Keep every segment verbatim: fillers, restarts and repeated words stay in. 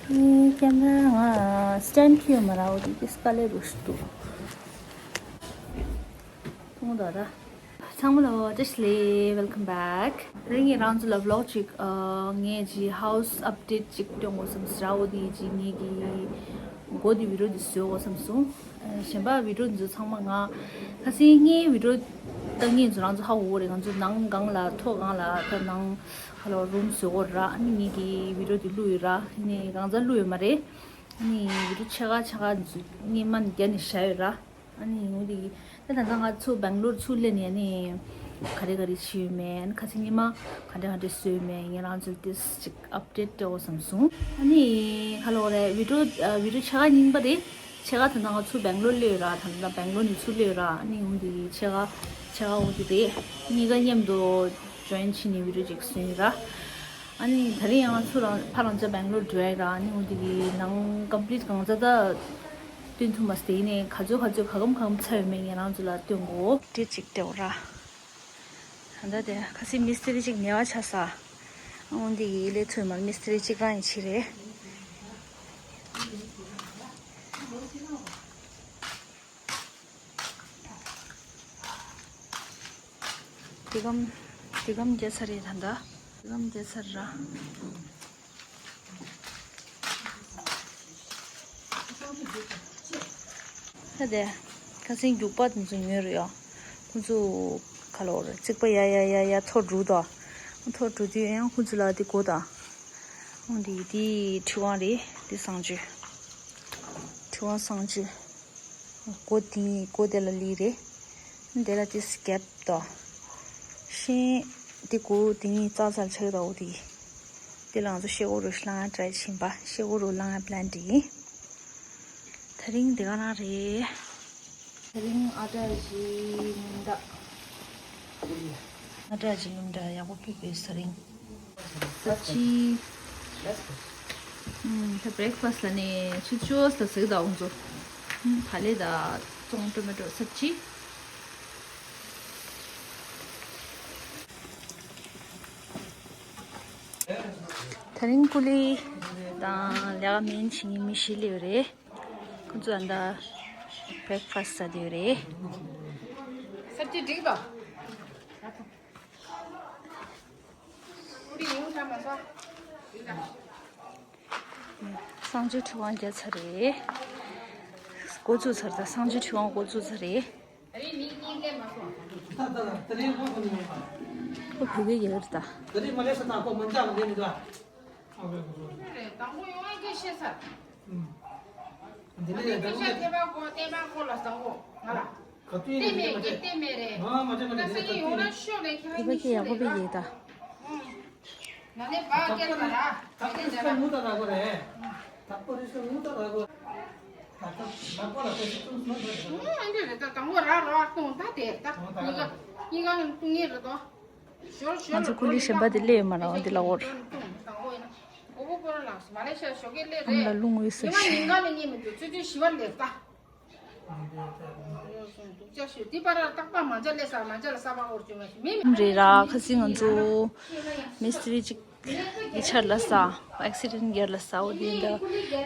ཨེ། ཀེམ་ར་ང་སི་ཊེན་ཌི་ཁྱོན་མ་རག་འོ་དེ་དེ་དཀའ་ལས་རུ་ཞིག་འདུག་ཐུང་ད་ར། ཚང་མ་ལ་བཀྲ་ཤིས་བདེ་ལེགས། Welcome back. དེ་རིང་ངས་རང་ཚོ་ལ་བི་ལོག་ཅིག་ཨ། ངས་ཅིག་ཧའུ་སི་ཨབ་ཌེཊ་ཅིག་སྟོན་དགོས་བསམ་སོང་ར། འོ་དེ་ཅིག་ངས་ཀྱི་མགོ་དེ་བི་ཌི་ཡོ་དེ་བཟོ་དགོས་བསམ་སོང་། ཨ། གཞན་པ་བི་ཌི་ཡོ་འདི་ཚོ་ཚང་མ་ང་ཁ་སང་ངའི་བི་ཌི་ཡོ་ལྟ་མཁན་ཚོ་རང་ཚོ་ཧ་གོ་གི་རེད། ང་ཚོ་ནང་སྒང་ལ་ཐོག་སྒང་ལ་ད་ནང་ཧ་ལོ་རུམ་བཟོ་དགོས་ར། ཨ་ནི་ངས་ཀྱི་བི་ཌི་ཡོ་དེ་བླུགས་ཡོད་ར། ཨ་ནི་གང་ཚ་བླུགས་ཡོད་མ་རེད། ཨ་ནི་བི་ཌི་ཡོ་ཕྱེད་ཀ་ཕྱེད་ཀ་ཚོ་ངས་མ་ནི་བརྒྱབ་ནས་བཞག་ཡོད་ར། ཨ་ནི་ཡིན་འདི་ད་ད་ལྟ་ང་ཚོ་སྦེང་ལོར་ཚུར་སླེབས་ནས་ཨ་ནི་ག་རེ་ག་རེ་བྱས་ཡོད་མེད། ཨ་ནི་ཁ་སང་ཉི་མ་ག་འདྲ་ག་འདྲ་བཟོས་ཡོད་མེད། ངས་རང་ཚོ་ཏོག་ཙམ་ཅིག་ཨབ་ཌེཊ་སྤྲད་དགོས་བསམ་སོང་། ཨ་ནི་ཁ་ལོ་རེད། བི་ཌི་ཡོ་ཨ། བི་ཌི་ཡོ་ཕྱེད་ཀ་རྙིང་པ་རེད། ཕྱེད་ཀ་ད་ལྟ་ང་ཚོ་སྦེང་ལོར་སླེབས་ཡོད་ར། ད་ལྟ་སྦེང་ལོར་ནས་ཚུར་སླེབས་ཡོད་ར། ཨ་ནི་འོ་འདི་ཕྱེད་ཀ་ཕྱེད་ཀ་འོ་འདི་རེད། གཉིས་ཀ་མཉམ་དུ་ཇོ་ཡིན་བྱས་ནས་བི་ཌི་ཡོ་ཅིག་བཟོས་ཡོད་ར། ཨ་ནི་ད་རིང་ཡང་ང་ཚོ་རང་ཕ་རང་ཅག་སྦེང་ལོར་འགྲོ་ཡ་ར། ཨ་ནི་འོ་འདི་གི་ནང་ཀམ་པི་ལིཊ་གང་ཚ་ད་སྟོན་ཐུབ་མ་སོང་། དེ་ནས་ག་ཚོད་ག་ཚོད་ག་གམ་ག་གམ་ཚར་ཡོད་མེད་ངས་རང་ཚོ་ལ་སྟོན་དགོས། ཏི་ཅིག་སྤྲད་འོ་ར། ད་ལྟ་དེ་ཁ་སང་མིས་ཏི་རི་ཅིག་ཉེ་བ་ཆགས་སོང་། འོ་འདི་གི་ལས་ཐོན་མ་མིས་ཏི་རི་ཅིག་རང་ཡིན་ཆི་རེད། དེ་གམ་དེ་གམ་རྒྱ་ཚ་རེད་ད་ལྟ། དེ་གམ་རྒྱ་ཚ་ར། ད་དེ་ཁ་སང་རྒྱུག་པ་དེ་ཚོ་ཉོས་རེད་ཡ། ཁོ་ཚོ་ག་ལོར་རྩིག་པ་ཡ་ཡ་ཡ་ཡ་མཐོ་འགྲོ་ད། མཐོ་འགྲོ་དུས་ཡང་ཁོ་ཚོ་ལ་དེ་གོ་ད། འོ་འདི་དེ་ཁྲི་དབང་རེད། དེ་གསང་སྤྱོད། ཁྲི་དབང་གསང་སྤྱོད། སྒོ་དེ་སྒོ་དེ་ལ་ལི་རེད། དེ་ལ་དེ་སྐེབ་དང་། ཤིང་། དེ་སྒོ་དེ་གཉིས་ཙག་ཙག་ཆགས་དང་འོ་དེ། དེ་ལ་ང་ཚོ་ཤེལ་སྒོ་རུ་བླང་ཡ་ཊ་རའི་བྱིན་པ། ཤེལ་སྒོ་རུ་བླང་ཡ་པི་ལན་དེ་ཡིན། དེ་རིང་དེ་ག་རང་རེད། དེ་རིང་ཨ་ཊ་ཇི་སྣུམ་འདྲ། ཨ་ཊ་ཇི་སྣུམ་འདྲ་ཡག་པོ་ཕུད་པའི་ས་རིང་། ས་ཅི། ཨུམ། ད་བྷི་རེག་ཕ་སི་ལ་ནི་ཆུ་ཆུ་ལ་ཟིག་ད་འོང་ཚོ། ཨུམ། ཕ་ལེ་ད་ཙོང་ཊོ་མེ་ཊོ་ས་ཅི། དེ་རིང་ཀུ་ལི་དང་ལས་ཀ་མིན་ཕྱིན་མི་ཤི་ལེ་རེད། ཁོ་ཚོ་ཨ་ད་བྷི་རེག་ཕ་སི་ཟ་དེ་རེད། ས་ཅི་འགྲིག་དོ། གསང་སྤྱོད་ཁྲི་དབང་རྒྱ་ཚ་རེད། འགོ་བཙུགས་ཚར་ད། གསང་སྤྱོད་ཁྲི་དབང་འགོ་བཙུགས་ཚར་རེད། ཁོ་བོད་སྐད་རྒྱག་གི་རེད་ད། དང་པོ་ཡོང་ཨ་ཀེ་ཤེས་ས། འདི་ནས་ཡང་ད་ལྟ་ཐེ་བ་གོ་ཐེ་བ་གོ་ལ་བཟང་གོ་ང་ལ། ག་དུས་ཡིན་ན་ལྟད་མོ་རེད། ང་མ་ཆེ་མ་ཆེ་ད་ས་ཡིན་ཡོང་ན་ཤོག་ལས་ཁྱེད་རང་གཉིས་ཤོག་ལས་ཡག་པོ་དཔེ་ཡིན་ད། ང་ནས་བག་སྐྱེལ་ག་ར་ད་ལྟ་རིས་ཀ་ངུ་ད་ར་གོ་རེད། ད་ལྟ་རིས་ཀ་ངུ་ད་ར་གོ་ད་ལྟ་ལག་པ་ལ་ཁོ་ཤི་ཏུང་སུ་མ་ཐོན་ད། ཨ་འདྲ་རེད། ད་དང་པོ་ར་ར་ཏུང་ད་དེ་ད་གཉིས་ཀ་གཉིས་ཀ་ཏུང་ངེ་རེད་དོ། ང་ཚོ་ཀུ་ལི་གཞན་པ་དེ་སླེབས་ཡོད་མ་རེད་འདི་ལ་འོར། ཨམ་ལ་རླུང་འོད་ཟེར་ཞིག་ཨམ་རེད་ར། ཁ་སང་ང་ཚོ་མིས་ཏི་རི་གཅིག་གི་ཆར་ལ་ས་ཨེག་སི་ཌེན་ཊི་རྒྱག་ལ་ས་འོ་དེ་འདྲ་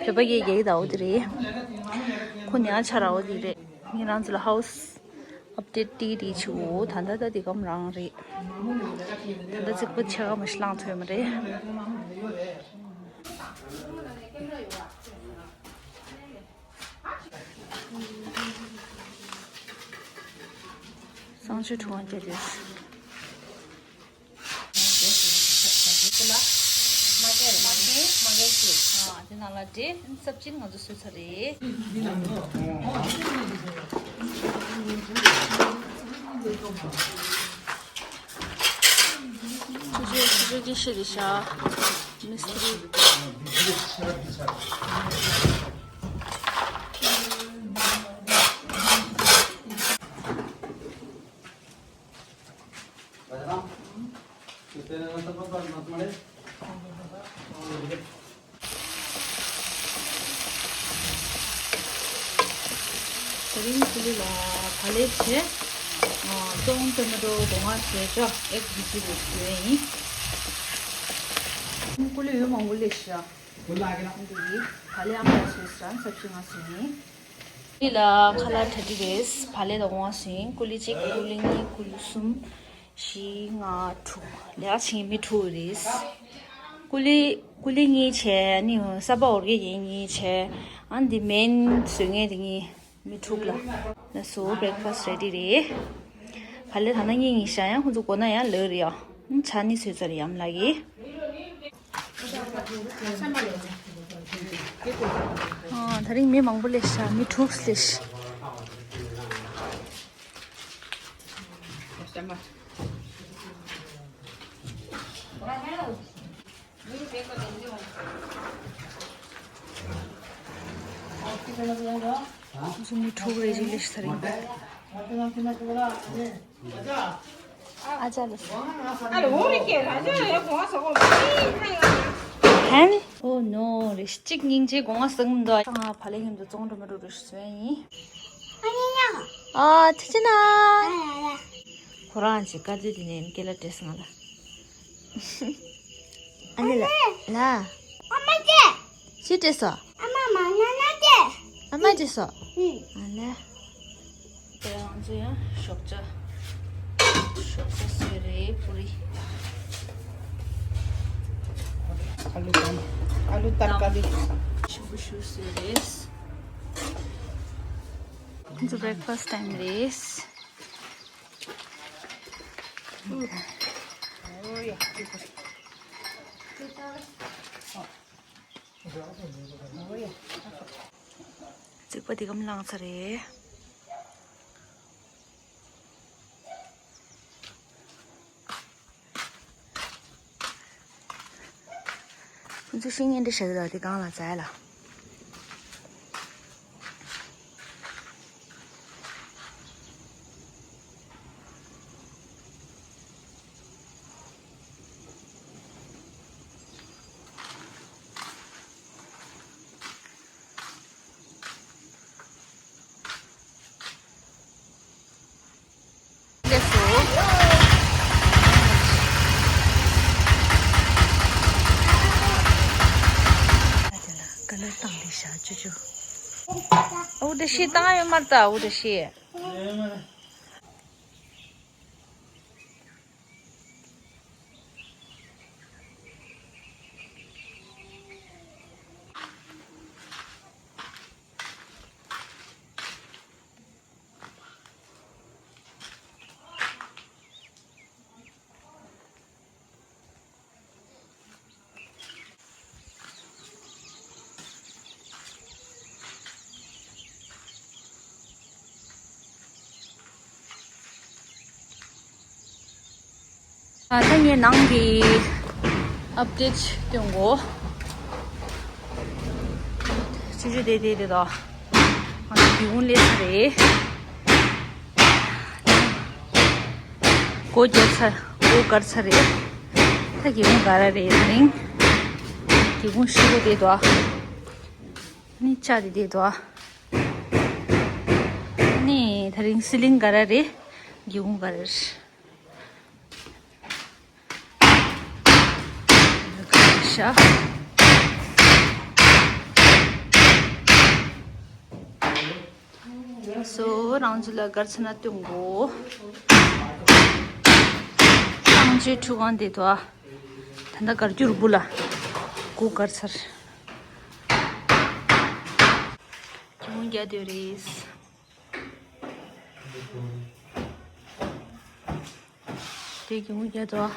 བོད་པ་གིས་རྒྱག་གི་ད་འོ་དེ་རེད། ཁོ་ཉག་ཆ་ར་འོ་དེ་རེད། ངས་རང་ཚོ་ལ་ཧའུ་སི་ཨབ་ཌེཊ་ཏིག་ཏིག་བྱེད་འོ། ད་ལྟ་ད་དེ་གམ་རང་རེད། ད་ལྟ་རྩིག་པ་ཆེ་ག་མ་ཞིག་བླངས་ཐུབ་མ་རེད། གསང་སྤྱོད་ཁྲི་དབང་རྒྱ་ལས། དེ་ནང་ལ་འབྲས་སབ་ཅི་ང་ཚོ་བཟོས་ཚར་རེད། ཆུ་ཚོད་ཆུ་ཚོད་ཀྱི་ཤེད་རེད་ཤག་མིས་ཏི་རི། དེ་རིང་ཀུ་ལི་ལ་བག་ལེབ་བྱས། ཙོང་ཊོ་མེ་ཊོ་སྒོ་ང་བྱས་ཅོ་ཨེག་བི་ཇི་རུ་བཟོས་ཡིན། ཀུ་ལི་འོས་མང་པོ་སླེབས་ཤག་འདི་བག་ལེབ་ཨ་མ་ལགས་སོ་སོའི་རང་ཚབ་ཞིག་ང་སོ་ཡིན། འདི་ལ་ཁ་ལག་གྲ་སྒྲིག་རེད། བག་ལེབ་དང་སྒོ་ང་སོ་ཡིན། ཀུ་ལི་གཅིག་ཀུ་ལི་གཉིས། ཀུ་ལི་གསུམ། བཞི། ལྔ། དྲུག་ལས་ཀ་བྱེད་མཁན་མི་དྲུག་རེད། ཀུ་ལི་ཀུ་ལི་གཉིས་བྱས། ཨ་ནི་ས་པ་འོར་གེ་ཡིན་གཉིས་བྱས། ཨ་འདི་མེན་བཟོ་མཁན་དེ་གཉིས། མི་དྲུག་ལ། ལགས་སོ། བྷི་རེག་ཕ་སི་རེ་ཌི་རེད། བག་ལེབ་ད་ནང་གཉིས་གཉིས་བཞག་ཡང་ཁོང་ཚོ་དགོས་ན་ཡང་ལོས་རེད་ཡ། ཨ་ནི་ཇ་ནི་བཟོས་ཚར་རེད་ཨ་མ་ལགས་ཀྱིས། ཨ་དེ་རིང་མི་མང་པོ་སླེབས་ཤག་མི་དྲུག་སླེབས་ཤག་ཁོང་ཚོ་མི་དྲུག་རེ་ཅིག་སླེབས་ཤག་དེ་རིང་། ཨ་ཅག་ལགས། ཧན། ཨོ་ནོ་རེ་གཅིག་སྙིང་རྗེ་སྒོ་ང་ཟེར་གི་མི་འདུག་ཨ་བག་ལེབ་མཉམ་དུ་བཙོང་འགྲོ་མ་འགྲོ་རེ་བཟོས་ཡིན། ཨ་ཅི་ཅི་ན། ཁོ་རང་གི་དཀའ་ཚེགས་དེ་ནས་སྐེ་ལ་སྤྲད་སོང་ང་ལ། ཨ་ནི་ལ་ལ། ཨ་མ་ཅེ། ཅི་སྤྲད་སོང་། ཨ་མ་མ་ན་ན་ཅེ། ཨ་མ་ཅེ་སོ། ཨུ། ཨ་ལ། དེ་ང་ཚོ་ཡང་ཞོགས་ཇ། ཞོགས་ཇ་བཟོས་རེད། པུ་རི། ཨ་ལུ་དང་ཨ་ལུ་ཏར་ཀ་རི། ཤུ་བུ་ཤུ་བཟོས་རེད། ཁོང་ཚོ་བྷི་རེག་ཕ་སི་ཊི་ཊའིམ་རེད། རྩིག་པ་འདི་གམ་བླངས་ཚར་རེད། ཁོང་ཚོ་ཤིང་ངན་འདྲ་བཞག་གི་འདུག་དེ་སྒང་ལ་འཛེགས་ལ། ཀ་ལར་བཏང་དེ་བཞག་ཅུ་ཅུ། འོ་དེ་ཤི་བཏང་ཡོད་མ་རེད་ད། འོ་དེ་ཤི། ད་ངས་ནང་གི་ཨབ་ཌེཊ་སྟོན་གོ། ཆུ་ཆུ་དེ་དེ་དེ་དང་། ང་ཚོ་སྒེའུ་ཁུང་སླེབས་ཚར་རེད། སྒོ་བརྒྱབ་ཚར། སྒོ་བཀར་ཚར་རེད། ད་སྒེའུ་ཁུང་ག་ར་རེད་དེ་རིང་། སྒེའུ་ཁུང་ཧྲིལ་པོ་དེ་དང་། ནི་ལྕགས་དེ་དེ་དང་། ནི་དེ་རིང་སི་ལིང་ག་ར་རེད། སྒེའུ་ཁུང་ག་ར་རེད། ཤ། སོ་རང་ཚོ་ལ་གར་ཚ་ན་སྟོན་གོ། རང་ཚོའི་ཁྲུ་གང་དེ་དོ། ད་ལྟ་གར་རྒྱུར་བུ་ལ་སྒོ་གར་ཚར། སྒེའུ་ཁུང་རྒྱག་འདོད་རེད། དེ་སྒེའུ་ཁུང་རྒྱག་འདོད།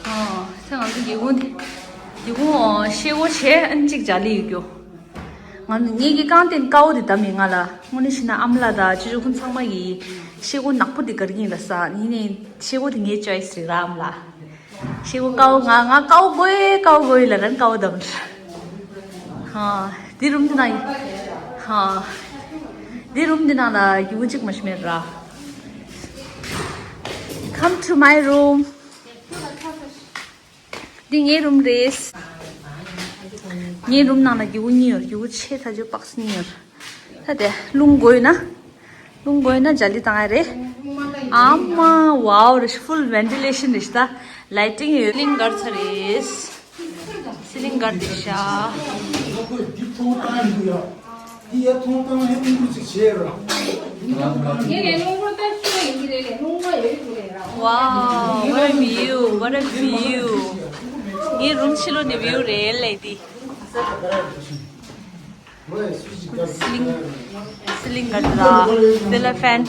ཨ། ཚེ་ང་ཚོ་སྒེའུ་ཁུང་དེ། སྒེའུ་ཁུང་ཤེལ་སྒོ་བྱས་ཨ་ནི་གཅིག་འཇའ་ལི་ཡོད་རྒྱུ། ང་ངེད་ཀྱི་རྐང་སྟེང་ཀའོ་དེ་བསྡམས་ཡིན་ང་ལ། དངོས་གནས་བྱས་ན་ཨ་མ་ལགས་དང་ཅོ་ཅོ་ཁོང་ཚང་མ་གིས་ཤེལ་སྒོ་ནག་པོ་དེ་གར་གྱི་ཡིན་ལ་ས། ཡིན་ནའི་ཤེལ་སྒོ་དེ་ངའི་ཅོའི་སི་རེད་ར་ཨ་མ་ལགས། ཤེལ་སྒོ་ཀའོ་ང་ང་ཀའོ་དགོས་ཀའོ་དགོས་ལབ་ན་ཀའོ་བསྡམས། ཧ། འདི་རུམ་འདི་ནང་ཡིན། ཧ། འདི་རུམ་འདི་ནང་ལ་སྒེའུ་ཁུང་གཅིག་མ་ཞིག་མེད་ར། Come to my room. འདི་ངའི་རུམ་རེད། ངའི་རུམ་ནང་ལ་སྒེའུ་ཁུང་གཉིས་ཡོད། སྒེའུ་ཁུང་ཆེ་ཐག་ཆོད་པགས་གཉིས་ཡོད། ད་དེ་རླུང་དགོས་ན། རླུང་དགོས་ན་འཇའ་ལི་བཏང་ཡ་རེད། ཨ་མ་ཝའོ་རེད། ཕུལ་ཝེན་ཊི་ལེ་ཤན་རེད་ད། ལའི་ཊིང་ཡོད། སི་ལིང་གར་ཚར་རེད། སི་ལིང་གར་དེ་ཤ། ངས་ལས་རླུང་བུ་ལྟར་ཤོད་ཡིན་གྱི་རེད། ལས་རླུང་བུ་ཡོད་དགོས་རེད་ར། Wow, what a view, what a view. ངའི་རུམ་ཕྱི་ལོགས་ནས་བིའུ་རེད་ལས་དེ། སི་ལིང་སི་ལིང་ག་ལ་དེ་ལ་ཕན།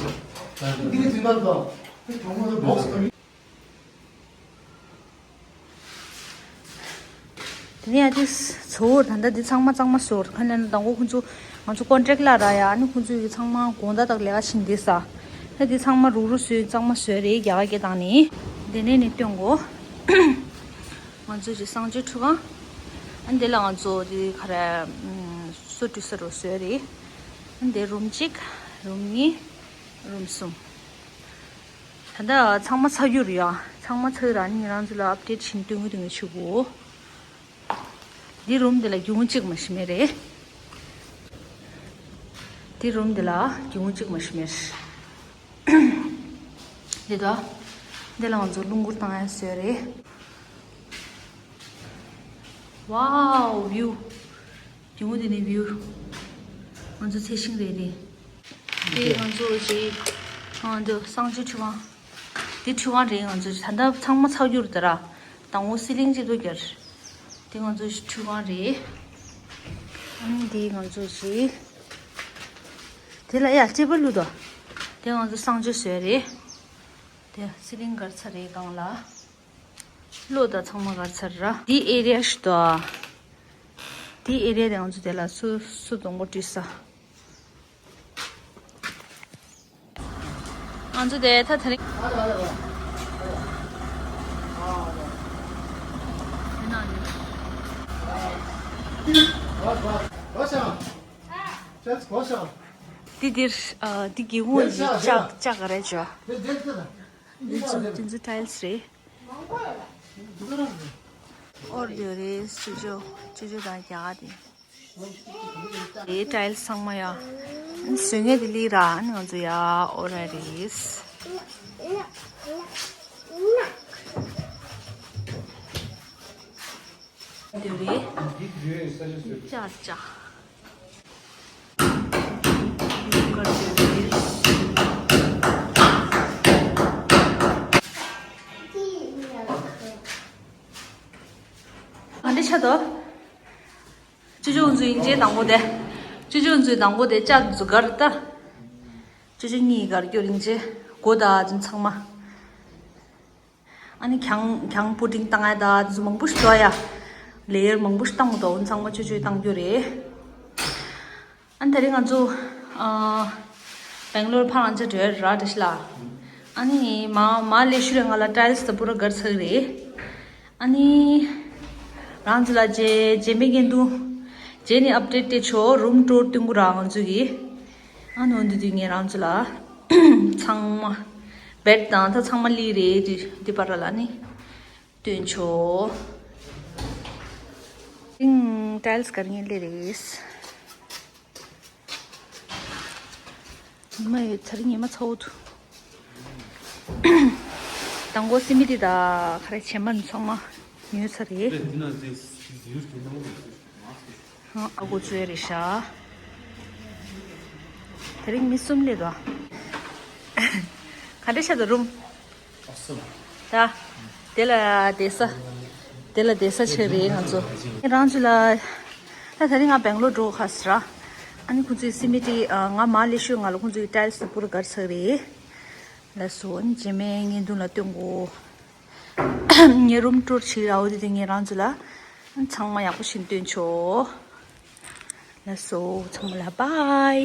དེ་ནས་ཡ་དེ་ཚོ་ད་ལྟ་འདི་ཚང་མ་གཙང་མ་བཟོ་ག་ལ་ན་དང་པོ་ཁོང་ཚོ་ང་ཚོ་ཀོན་ཊེག་ལ་ར་ཡ་ཨ་ནི་ཁོང་ཚོ་ཡི་ཚང་མ་དགོང་དག་དག་ལས་ཀ་བྱིན་དེ་ས་ད་འདི་ཚང་མ་རུག་རུག་བཟོས་གཙང་མ་བཟོས་རེད་རྒྱ་གར་སྐད་བཏང་ནི། དེ་ནས་ནི་སྟོན་གོ། ང་ཚོ་ཅིག་གསང་སྤྱོད་ཁྲུས་ཁང་། ཨ་འདི་ལ་ང་ཚོ་དེ་ག་རེ་སོ་བཀྲུ་ས་རུ་བཟོས་རེད། ཨ་འདི་རུམ་གཅིག་རུམ་གཉིས། རུམ་གསུམ། ད་ལྟ་ཚང་མ་ཚར་རྒྱུ་རེད་ཡ། ཚང་མ་ཚར་ར་ནི་རང་ཚོ་ལ་ཨབ་ཌེཊ་བྱིན་སྟོན་གི་དུ་ངས་ཆུ་གོ། འདི་རུམ་འདི་ལ་རྒྱུན་གཅིག་མ་ཤི་མེད་རེད། འདི་རུམ་འདི་ལ་རྒྱུན་གཅིག་མ་ཤི་མེད། འདི་ད། འདི་ལ་ང་ཚོ་རླུང་འཁོར་བཏང་ཡ་བཟོས་རེད། Wow, view. རྒྱུན་འདི་ནི་བིའུ། ང་ཚོ་ཚེ་ཤིང་རེད་དེ། དེ་ང་ཚོ་ཞེ། ཨ་འདི་གསང་སྤྱོད་ཁྲུས་ཁང་། འདི་ཁྲུས་ཁང་རེད། ང་ཚོ་ད་ལྟ་ཚང་མ་ཚར་རྒྱུ་རེད་ད་ར། དང་པོ་སི་ལིང་གཅིག་ཏུ་གྱར། དེ་ང་ཚོ་ཁྲུས་ཁང་རེད། ཨ་ནི་དེ་ང་ཚོ་ཞེ། དེ་ལ་ཡ་ལྕེ་པ་ལུ་དོ། དེ་ང་ཚོ་གསང་སྤྱོད་བཟོས་རེད། དེ་སི་ལིང་གར་ཚར་རེད་སྒང་ལ། གློག་དང་ཚང་མ་གར་ཚར་ར། འདི་ཨེ་རི་ཡ་ཞིག་འདུག་འདི་ཨེ་རི་ཡ་དེ་ང་ཚོ་དེ་ལ་སུ་སུ་སྡོང་པོ་བཀྲུས་ས། ང་ཚོ་དེ་ད་དེ་རིང་། དེ་ནང་ནས། འདི་འདིར་ཨ་འདི་སྒེའུ་ཁུང་ལྕགས་ལྕགས་ག་རེ་བྱོས། འདི་ཚོ་འདི་ཚོ་ཊའིལ་སི་རེད། ཨོར་དེ་རེད། ཅོ་ཅོ་ཅོ་ཅོ་དང་རྒྱ་གར་དེ། དེའི་ཊའིལ་སི་ཚང་མ་ཡ། བཟོ་མཁན་དེ་ལི་ར་ཨ་ནི་ང་ཚོ་ཡ་ཨོ་ར་རེད། དེ་རེད། ཅ་ཅ། ག་འདྲ་ཆགས་འདུག་ཅོ་ཅོ་འཛུལ་ཡིན་ཅེས་དང་པོ་དེ། ཅོ་ཅོ་འཛུལ་དང་པོ་དེ་ལྕགས་འཛུལ་གར་ལྟ། ཅོ་ཅོ་གཉིས་གར་སྐྱོར་ཡིན་ཅེས་སྒོ་དང་ཚང་མ། ཨ་ནི་གྱང་གྱང་པུ་ཏིང་བཏང་ཡ་ད་དེ་ཚོ་མང་པོ་ཞིག་འདུག་ཡ། ལེ་ཡར་མང་པོ་ཞིག་བཏང་འདུག་འོ་ཚང་མ་ཅོ་ཅོས་བཏང་རྒྱུ་རེད། ཨ་ནི་དེ་རིང་ང་ཚོ་ཨ་སྦེང་ལོར་ཕར་ང་ཚོ་འགྲོ་ཡ་ར་འདྲ་ཞིག་ལ། ཨ་ནི་མ་མ་ལེ་ཤུ་རེ་ང་ལ་ཊའིལ་སི་ད་པུ་ར་གར་ཚར་རེད། ཨ་ནི། རང་ཚོ་ལ་རྗེས་རྗེས་མའི་འགན་དུ། རྗེས་ནས་ཨབ་ཌེཊ་སྤྲད་ཆོག་རུམ་ཊུར་སྟོན་གོ་ར་ང་ཚོ་གིས། ཨ་ནི་འོ་འདི་དུས་ངས་རང་ཚོ་ལ། ཚང་མ། བེཌ་དང་ད་ཚང་མ་ལི་རེད་དུས་འདི་པར་ལ་ནི། སྟོན་ཆོག་ཨིང་ཊའིལ་སི་གར་ངན་ལེ་རེད། ཉི་མ་ཡོད་ཚར་ཉི་མ་ཚ་བོ་འདུག་དང་པོ་སི་མི་ཏི་དང་ཁ་ར་བྱེ་མ་ཚང་མ་ཉོས་ཚར་རེད། ཨ་གོ་ཚོད་རེད་ཤག་དེ་རིང་མི་གསུམ་སླེབས་འདུག་ག་འདྲ་ཤག་འདུག་རུམ། ད། དེ་ལ་བསྡད་ས། དེ་ལ་བསྡད་ས་ཆགས་རེད་ང་ཚོ། རང་ཚོ་ལ། ད་དེ་རིང་ང་སྦེང་ལོར་འགྲོ་ག་ཟེར། ཨ་ནི་ཁོང་ཚོའི་སི་མི་ཏི་ང་མ་ལེ་ཤོད་ང་ལ་ཁོང་ཚོའི་ཊའིལ་སི་ད་པུ་ར་གར་ཚར་རེད། ལགས་སོ། ཨ་ནི་རྗེས་མའི་བརྙན་ཐུང་ལ་སྟོན་གོ། ངའི་རུམ་ཊུར་བྱེད་ར་འོ་དེ་དུས་ངས་རང་ཚོ་ལ་ཚང་མ་ཡག་པོ་ཞིག་སྟོན་ཆོག་ལགས་སོ། ཚང་མ་ལ་བྷའི།